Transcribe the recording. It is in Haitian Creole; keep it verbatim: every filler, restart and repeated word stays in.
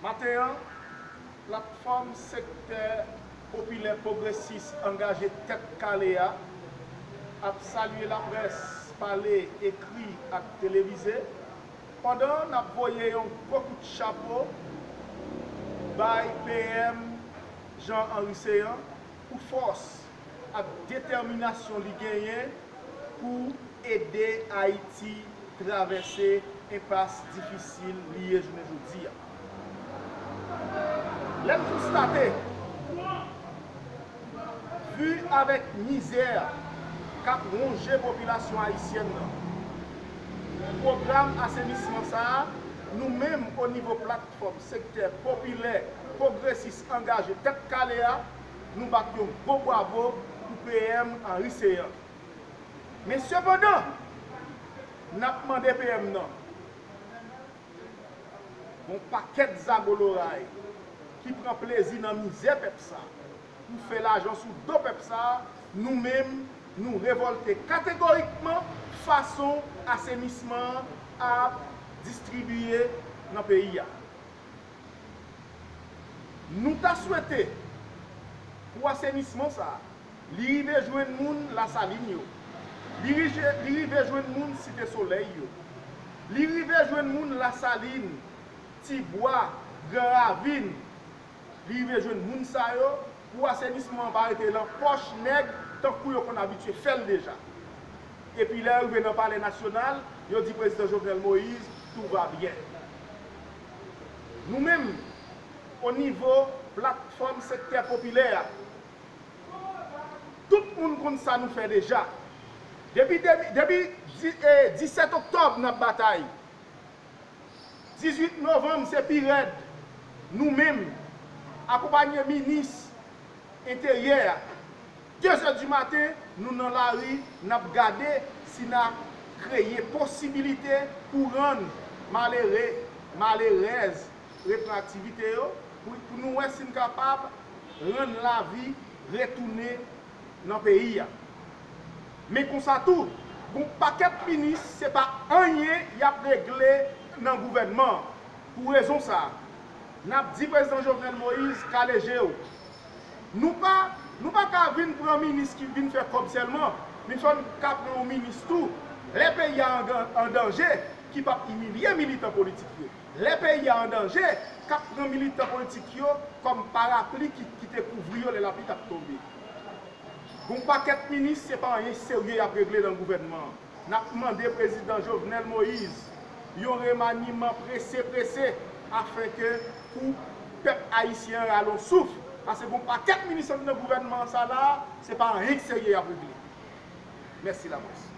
Maten an, Platfòm Sektè Popilè Pwogresis Angaje Tèt Kale a ap salye laprès pale, ekri ak televize, pandan n ap voye yon gwo kout chapo bay P M Jean Henry Céant pou fòs ak detèminasyon li genyen pou ede Ayiti travèse enpas difisil li ye jounen jodi a. Lè n konstate, vi avèk mizè k ap wonje popilasyon ayisyèn nan, pwogram asenisman sa a, nou menm, o nivo Platfòm Sektè Popilè Pwogresis Angaje Tèt Kale a, nou bat yon gwo bwavo pou P M Henry Céant. Men sepandan, n ap mande P M nan, gon pakèt zagoloray ki pran plezi nan mizè pèp sa, pou fè lajan sou do pèp sa, nou menm, nou revòlte kategorikman fason asenisman an ap distribiye nan peyi a. Nou ta swete pou asenisman sa a, li rive jwenn moun Lasalin yo. Li rive, li rive jwenn moun Site Solèy yo. Li rive jwenn moun Lasalin, Tibwa, Gran Ravin. Li rive jwenn moun sa yo pou asenisman an pa rete nan pòch nèg tankou yo konn abitye fè l deja. Epi lè yo rive nan Palè Nasyonal, yo di Prezidan Jovenel Moïse, tout va bien. Nou menm, o nivo Platfòm Sektè Popilè a, tout moun konn sa nou fè deja. Depi, depi, depi di- eh, disèt oktòb, n ap batay. Dizuit novanm, se pi rèd. Nou menm, akonpanye minis Enteryè a, de zè di maten, nou nan lari, n ap gade si n a kreye posibilite pou rann malere, malerèz repran aktivite yo, pou, pou nou wè si n kapab rann lavi retounen nan peyi a. Men konsa tou, gon pakèt minis, se pa anyen y ap regle nan gouvènman an. Pou rezon sa a, n ap di Prezidan Jovenel Moïse, kale je w. Nou pa, nou pa ka vin pran minis ki vin fè kòb sèlman, men fò n ka pran yon minis tou. Lè peyi a an, an danje, ki p ap imilye militan politik yo. Lè peyi a an danje, k ap pran militan politik yo kòm parapli ki, ki te kouvri yo lè lapli t ap tonbe. Gon pakèt minis, se pa anyen serye y ap regle nan gouvènman an. N ap mande Prezidan Jovenel Moïse yon remaniman prese prese, afenke pou pèp ayisyen an rale yon souf, paske gon pakèt minis ant nan gouvènman an sa la, se pa anyen k serye y ap regle. Mèsi laprès.